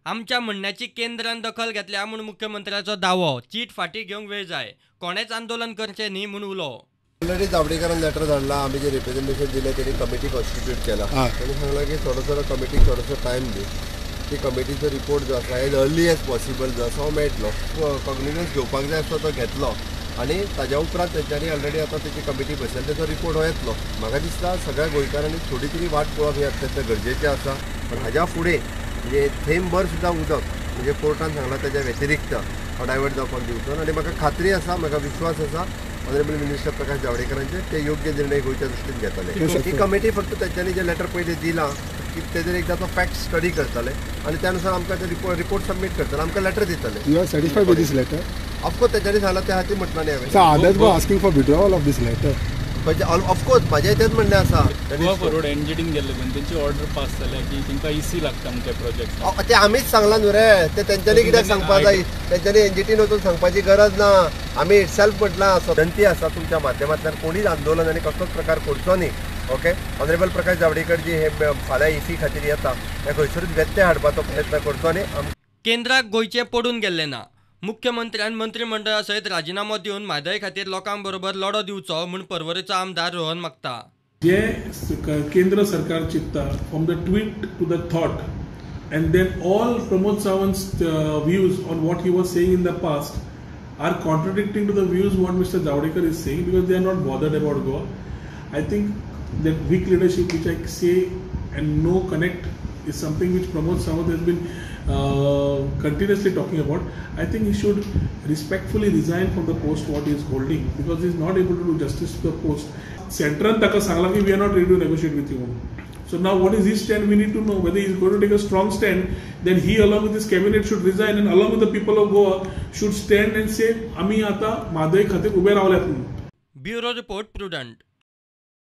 आमच्या म्हणण्याची केंद्रान दखल घेतल्या म्हूण मुख्यमंत्र्याचो दावो. चीट फाटीं घेवंक वेळ जाय, कोणेच आंदोलन करचें न्ही म्हूण उलो. ऑलरेडी जावडेकरान लेटर धाडला, आमी जे रिप्रेझेंटेशन दिलें तेणी कमिटी कॉन्स्टिट्यूट केला. ताणें सांगलां की थोडोसो कमिटीक थोडोसो टायम दी, ती कमिटीचो रिपोर्ट जो आसा एज अर्ली एज पॉसिबल जो आसा हो मेळटलो. कॉग्निजन्स घेवपाक जाय आसता तो घेतलो आनी ताज्या उपरांत तेंच्यांनी ऑलरेडी आतां तेची कमिटी बसयल्या, तेचो रिपोर्ट हो येतलो. म्हाका दिसता सगळ्या गोंयकारांनी थोडी तरी वाट पळोवप हें अत्यंत गरजेचें आसा. पण हाज्या फुडें म्हणजे थेंबभर सुद्दां उदक म्हणजे कोर्टान सांगलां ताज्या व्यतिरिक्त हो डायवर्ट जावपाक दिवचो ना. आनी म्हाका खात्री आसा, म्हाका विश्वास आसा ऑनरेबल मिनिस्टर प्रकाश जावडेकरांचे ते योग्य निर्णय गोंयच्या दृश्टीन घेतले. ही कमिटी फक्त तेंच्यांनी जे लेटर पयलीं दिलां की तेजेर एकदां तो फॅक्ट स्टडी करतले आनी त्यानुसार आमकां ते रिपोर्ट सबमीट करतले, आमकां लेटर दितले. You are satisfied with this letter? Of course तेंच्यांनी सांगलां त्या खातीर म्हटलां न्ही हांवें. So others were asking for withdrawal of this letter. Of course म्हाजें तेंच म्हणणें आसा. गोवा फॉरवर्ड एनजीटीन गेल्ले पण तेंची ऑर्डर पास जाल्या की तांकां इसी लागता म्हण त्या प्रोजेक्ट. ते आमीच सांगलां न्हू रे, ते तेंच्यांनी कित्याक सांगपाक जाय? तेंच्यांनी एनजीटीन वचून सांगपाची गरज ना. आमी इटसेल्फ म्हटलां विनंती आसा तुमच्या माध्यमांतल्यान कोणीच आंदोलन आनी कसलोच प्रकार करचो न्ही. ओके, ऑनरेबल प्रकाश जावडेकर जी हे फाल्यां इसी खातीर येता हे खंयसरूच व्यत्यय हाडपाचो प्रयत्न करचो न्ही. केंद्राक गोंयचें पडून गेल्लें ना. मुख्यमंत्र्यान मंत्रिमंडळा सयत राजिनामो दिवन म्हादय खातीर लोकां बरोबर लढो दिवचो म्हूण पर्वरेचो आमदार रोहन मागता. जे केंद्र सरकार चिंतता from the tweet to the thought and then all Pramod Sawant's views on what he was saying in the past are contradicting to the views what Mister Javadekar is saying because they are not bothered about Goa. I think that weak leadership which I say and no connect is something which Pramod Sawant has been continuously talking about. I think he should respectfully resign from the post what he is holding because he is not able to do justice to the post. Central ताका सांगला की we are not ready to negotiate with you. So now what is his stand? We need to know whether he is going to take a strong stand. Then he along with his cabinet should resign and along with the people of Goa should stand and say आमी आता म्हादय खातीर उबे रावल्यात. Bureau report, Prudent.